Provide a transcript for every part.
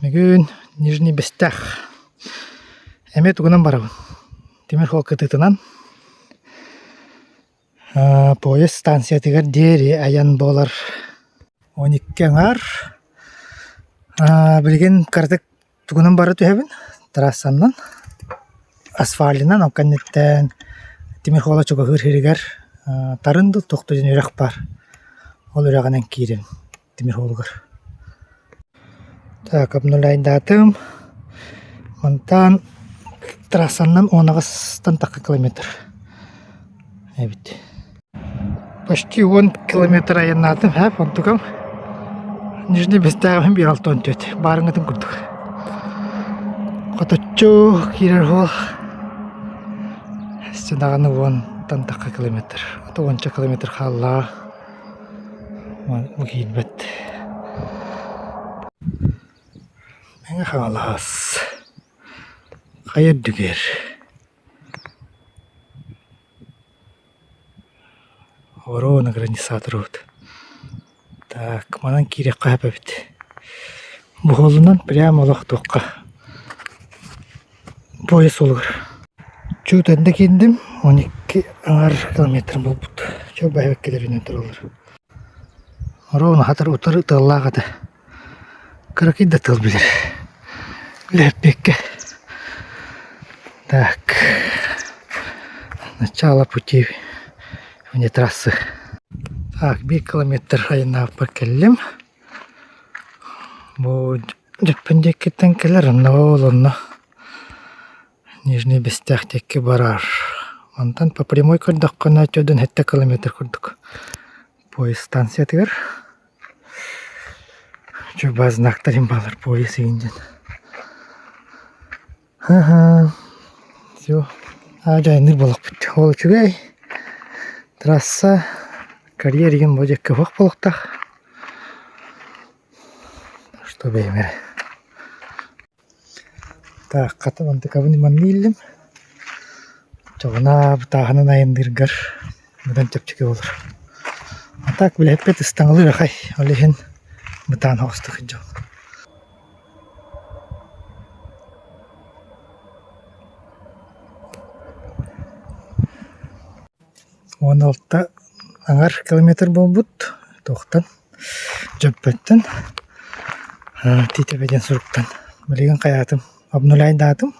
Бүгүн Нижний Бэстээх. Эмиэ тугунан барабын? Тимир суол кытыытынан поезд станциятыгар диэри айан буолар. 12 аҥаар. Билигин кыратык Тугунан бара түһэбин, трассаннан, асфальынан, ол кэнниттэн тимир суола чугаһыыр сиригэр Тарын дуу, туох да диэн үрэх баар. Ол үрэҕинэн киирэн тимир суолугар. Так, обнуляйдаатым. Мантан трассаннан 18-тан тахха километр эбит. Почти 10 километр айаннаатым, һээп, онтукам Нижний Бэстээҕим биир 64 баарыҥҥытын курдук. Хоточчу киирэр суол өссө даҕаны уонтан тахха километр, ото уонча километр хаалла. Бу киирбэт. Мэҥэ Хаҥалас хайа үрдүгэр Ворона границатор Так, манан киириэххэ сөп эбит. Буһуолунан прямо олох туохха поезд суолугар. Чуут эрдэ киирдим, 12 аҥар километр буолбут. Чуо бэһиэккэлэринэн тураллар. Ровно хатар утары тыаллаах этэ. Кыракый да тыл билэр. Лэппиэккэ. Так. Начало пути вне трассы. Так, биир километр айаннаабыппар кэллим. Бу Дьөппөн диэкиттэн кэлэр, онно ол онно Нижний Бэстээх диэки барар. Онтон по прямой көрдөххүнэ төрдүн сэттэ километр курдук поезд станциятыгар. Чуба знактарым баалар поезд игин диэн. Ха-ха. Все. Аа дьайынныр буолуохпут. Ол үчүгэй. Трасса карьер игин бу дьэккэ уһуох буолуохтаах. Что бэйэм эрэ. Так, хата мантыкабын манна ииллим. Чоҕуна бытааһынан айанныыргар быдан чэпчэки буолар. А так билэппит ыстаҥалыыр ахай, ол иһин бытаан соҕустук сылдьабын. 16 аҥар километр буолбут туохтан Дьөппөттөн Тиитэбэ диэн суруктан билигин хайаатым обнуляйдаатым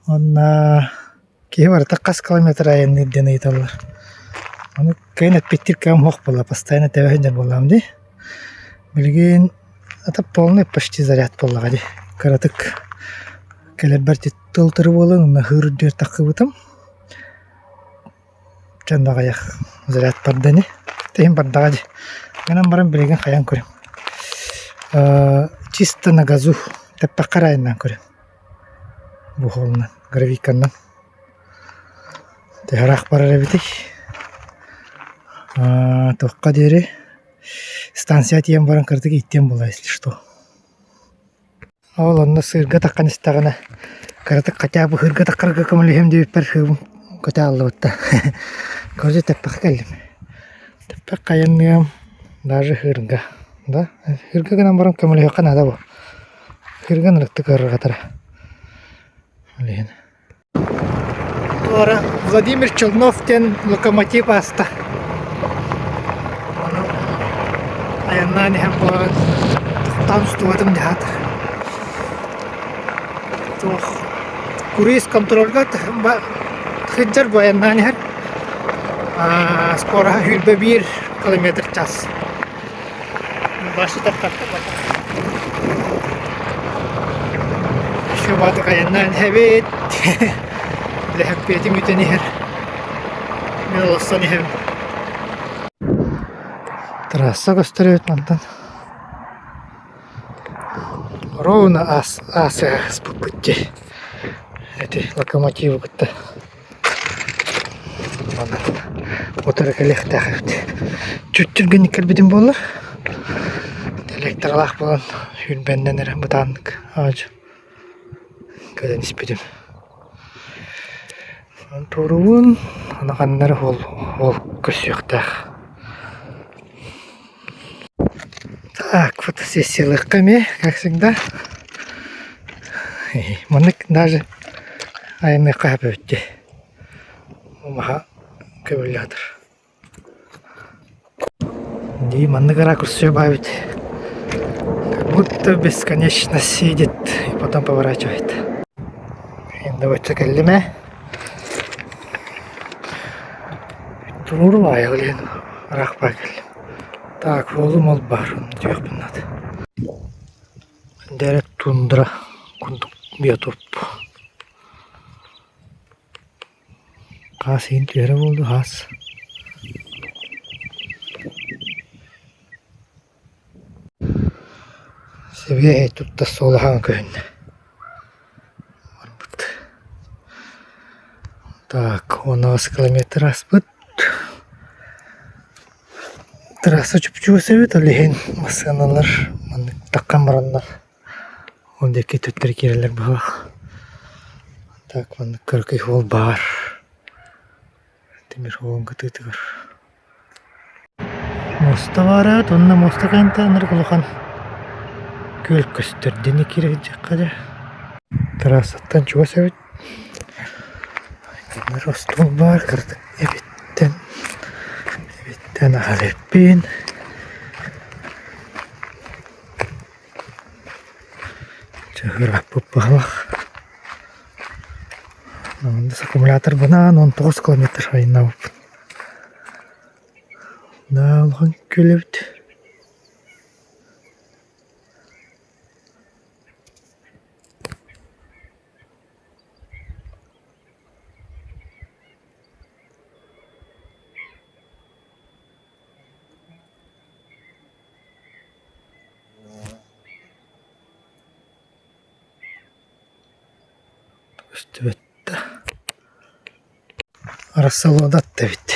уонна киһи барыта хас километр айанныыр диэн ыйыталлар ону кыайан эппиттиир кыам суох буолла постоянно тэбэ сылдьар буоллаҕым дии билигин это полный почти заряд буоллаҕа дии кыратык кэлэрбэр тыл буолан уонна ыһыыр үрдүгэр тахсыбытым Дьон аҕыйах заряд барда ини, иһин бардаҕа дии. Гынан баран билигин хайаан көрүм. Э чисто на газу тэппэххэ эрэ айаннаан көрүм. Бу холунан, гравийканнан. Төһө ыраах барар эбитий? Э туохха диэри станция тиийэн баран кыратык ииттиэм буолла если что. Ол онно сыырга таххан истэҕинэ кыратык хотя бы ыһыырга таххарга көмөлөһүөм диэбиппэр ыһыыбым көтө ааллыбыт да короче тэппэххэ кэллим тэппэххэ айанныам даже ыһыырга да ыһыырга гынан баран көмөлөһүөххэ наада буо ыһыырга ынырыктык ыарырҕатара ол иһин Туора Владимир Челнов диэн локомотив ааста. Ону айаннаан иһэн буолан тохтоон устубатым дьаһаатар. Туох круиз контрольга сылдьар бу айаннаан иһэр. Скороһа 101 километр в час. Шубатык айаннаан иһэбит. Лэһэппиэтим бүтэн иһэр. Мин олорсон иһэбин. Трасса көстөр эбит мантан. Ровно аас ааспыппыт дии. Эти локомотивы кытта. Утары кэлиэхтээх эбит. Чуть түргэнник кэлбитим буоллар, электролаах буолан сүүрбэннэн эрэ бытааннык аадьы кэлэн испитим. Туоруубун аны ханна эрэ уол, уол көрсүөхтээх. Так, фотосессиялыахха эмиэ, как всегда. Маннык даже айанныахха сөп эбит дии. Умаһа көбүллээтэр. Дии маннык ракурс баабит. Как будто бесконечно сидит и потом поворачивает. Енді бачча кэллим ээ. Туруору баайа билигин ыраах баа кэллим. Так, уолум ол баар, онно түһүөхпүн наада. Дэрэ тундра курдук биотоп. Хаас иһин түһэрэ буолду, хаас. Сибиэһэй тутта суолаһан көһүннэ. Барбыт. Так, 18 километр ааспыт. Трасса чуп-чугас эбит, ол иһин массыыналар маннык таххан бараннар ол диэки төттөрү киирэллэр быһыылаах. Так, маннык кыракый суол баар. Тимир суолун кытыытыгар. Муоста баара эбит уонна муоста кэнниттэн ынырык улахан күөл көстөр диэни киирэ сылдьыахха дьэ. Трассаттан чугас эбит. Тимир остуол баар кыратык эбиттэн эбиттэн аһар эппин. Чыһыыраппыт быһалах. Аккумуляторбынаан 19 километр айаннаабыппын. Да, улахан күөл эбит. Көстүбэт да. Рассолода эбит.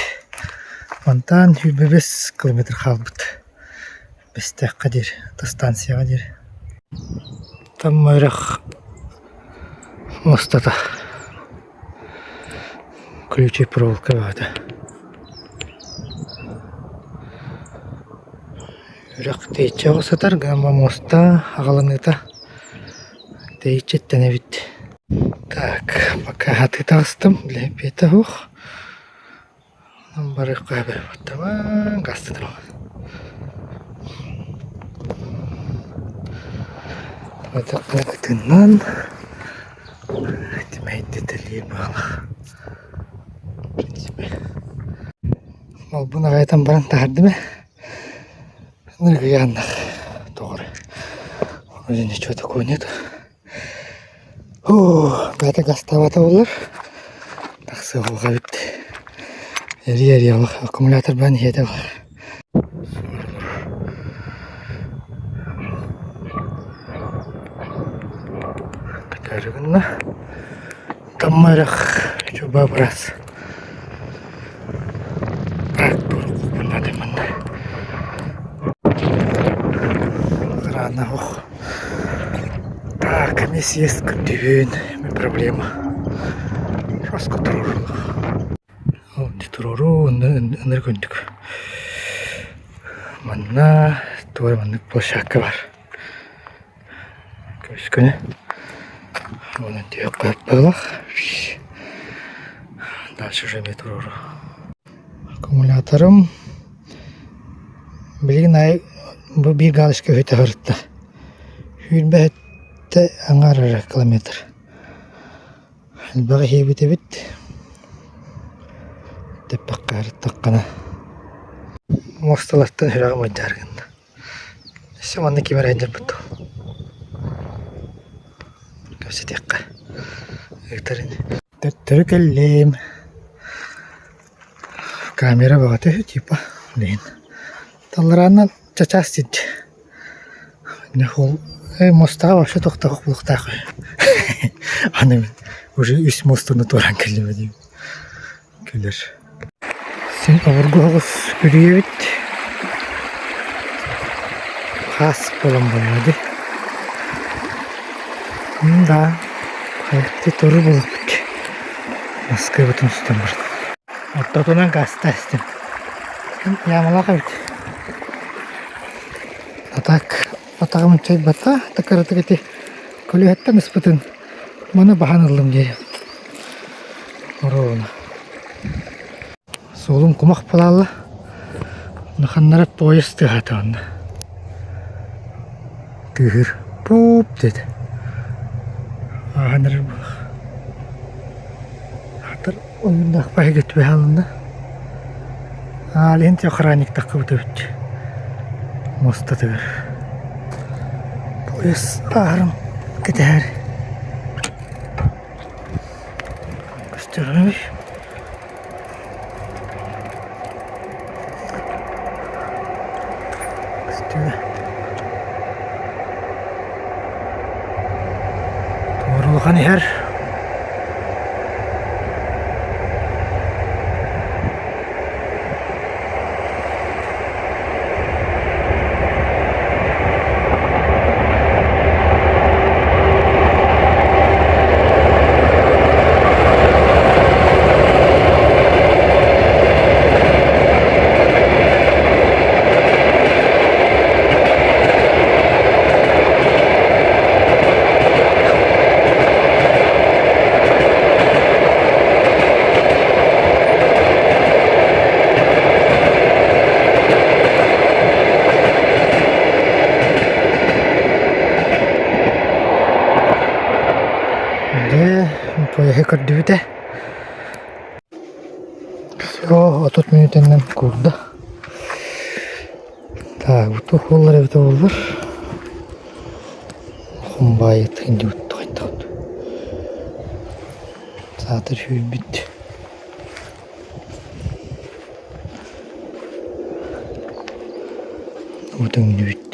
Мантан 25 километр хаалбыт. Бэстээххэ диэри, станцияҕа диэри. Тамма үрэх муостата. Колючая проволока баҕата. Үрэх тэйиччи оҕо сытар, гамма муоста аҕаланыыта тэйиччиттэн эбит. Так, пока хатыы таҕыстым, билэппиэтэ суох. Барыахха баттабын, гастытым. Ытынан тимэйдэтэлиир баҕалаах. В принципе. Малбын аҕайытан баран таһырдым ээ. Ныргыйааннах тоҕо эрэ. Вроде ничего такого нет. Бэйэтэ гастаабата буоллар тахсыах эбит. Эрийэ-эрийэ аккумулятор баан иһиэтэ Көтөөрү гынна. Тамма үрэх чуба бырас. Манна. Рано ох. Так, комиссия көрдүүн проблема. Жестко туруору. Туруору ыныр күндүк. Манна туора маннык площадка бар. Көмүскөнө. Онон түһүөх быһылах. Дальше уже эмиэ туруору. Аккумуляторым билигин аайы бу биир галочка үһүтэ сырытта. Сүүрбэһиттэ аҥаар эрэ километр. Элбэҕи иһиэбит эбит. Тэппэххэ сырыттаххына. Муосталартан сүрэҕим ыалдьар гынна. Өссө манна ким эрэ сылдьарбыт дуу? Кэпсэтиэххэ. Ыытар ини. Төттөрү кэллим. Камера бөҕөтө үһү типа билигин. Талларааннан чачаас сирдьэ. Ол муостаҕа вообще тохтоох буолуохтаах үһү. Аны мин уже үс муостаны туораан кэллим диим. Күлэр. Син обургу соҕус күрүөбүт. Хаас буолан буолла дии. Да, хайахты туру булуппут. Москвабытын устан баран. Ортотунан гаста истим. Ямалаах эбит. А так атаҕым чайбата, кыратык ити көлүөһэттэн ыспытын маны баһан ыллым дии. Оруобуна. Суолум кумах буолаалла. Улаханнара поезд тыаһаата онно. Тыаһыыр пууп диэтэ. Ааһан эрэр буолуох. Аатар ойууннаах баһыйга түбэһэ алынна. Аалиһын охранник таххыбыт эбит муостатыгар. Поезд ааһарын кэтэһэр. Көстөрүй. Көстүө. Туора улахан иһэр. Дьэ, поеһы көрдүбүт ээ. Всего 30 мүнүүтэнэн куурда. Так, бу туох буоллар эбитэ буоллар. Хумбаайыт индибит хайдах Саатар сүүрбүт. Уу төҥнүбүт.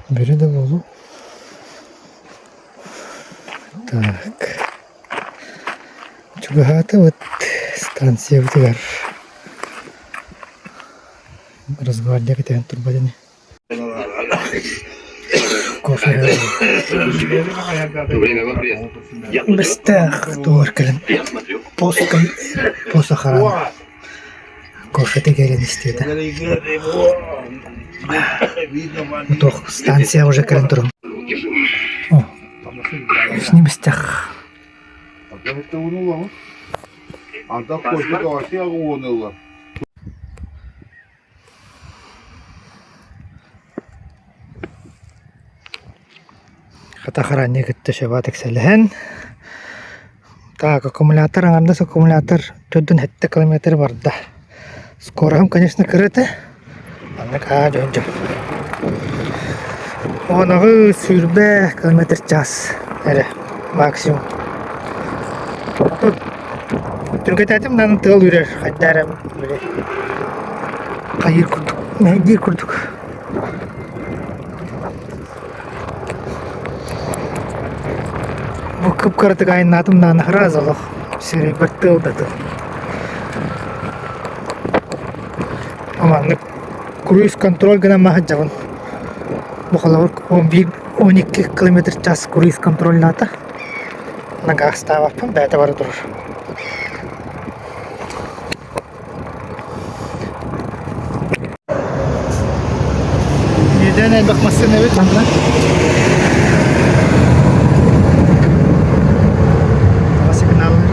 Бөрө да буолуо. Так. Чугаһаатыбыт станциябытыгар. Росгвардия кэтэһэн турбат ини. Кофе Бэстээх туор кэлэн поска пост охрана кофе кэлэн истиэтэ. Туох станция уже кэлэн турун. О, не бэстэх. Хата охранник кытта шабат эксэлэһэн так аккумулятор аҥардас аккумулятор төрдүн сэттэ километр барда скороһым конечно кыра этэ маннык аа дьон дьон уонаҕы 20 километр час эрэ максимум Түргэтээтим даҕаны тыал үрэр, хайдах эрэ били хайыыр курдук, мэһэйдиир курдук. Бу кып-кыратык айаннаатым даҕаны сразу олох сирэйбэр тыал да тыал. Маннык круиз-контроль гынан сылдьабын. Бу холобур 11 12 километр в час круиз-контрольнаата. Нагаастаабаппын бэйэтэ бара турар. Иэдээн элбэх массыына эбит манна. Сигналлар.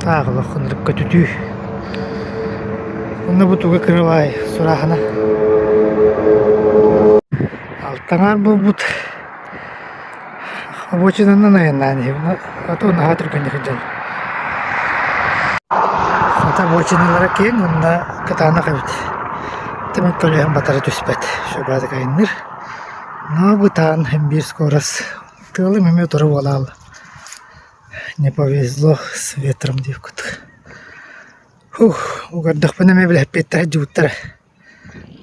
Таах олох ынырык көтүтүү. Онно бу туга кырабай сурааһына. Алтаҥаар буолбут обочинанан айаннаан иһэбин, а то наһаа түргэнник сылдьабын. Хата обочиналара киэҥ уонна кытаанах эбит. Тимир көлөһүн батары түспэт. Шабаатык айанныыр. Но бытаан һин биир скорость. Тыалым эмиэ утары буолаалла. Не повезло с ветром диэбит курдук. Фух, угардахпына эмиэ билэппиэттэрэ дьыбыттара.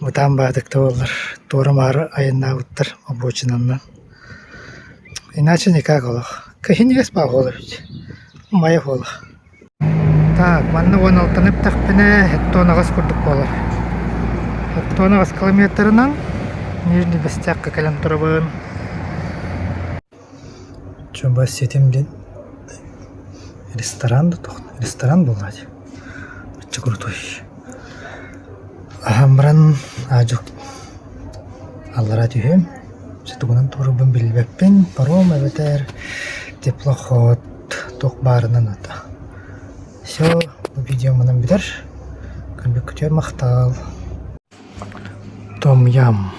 Бытаан баатык да буоллар, туора-маары айаннаабыттар обочинаннан. Иначе никак олох. Киһинигэс баа буола эбит. Умайа буола. Так, манна 16-ны эптэхпинэ, 78 курдук буолар. 78 километрынан Нижний Бестяхха кэлэн турабын. Чуба ситим диэн. Ресторан да туох ресторан буолла дии. Оччо крутой. Аһаан баран аадьук аллара түһүөм. Тугунан туруорбун билбэппин. Паром эбэтэр теплоход туох баарынан ата. Все, бу видео манан бүтэр. Көрбүккүтүгэр махтал. Том ям.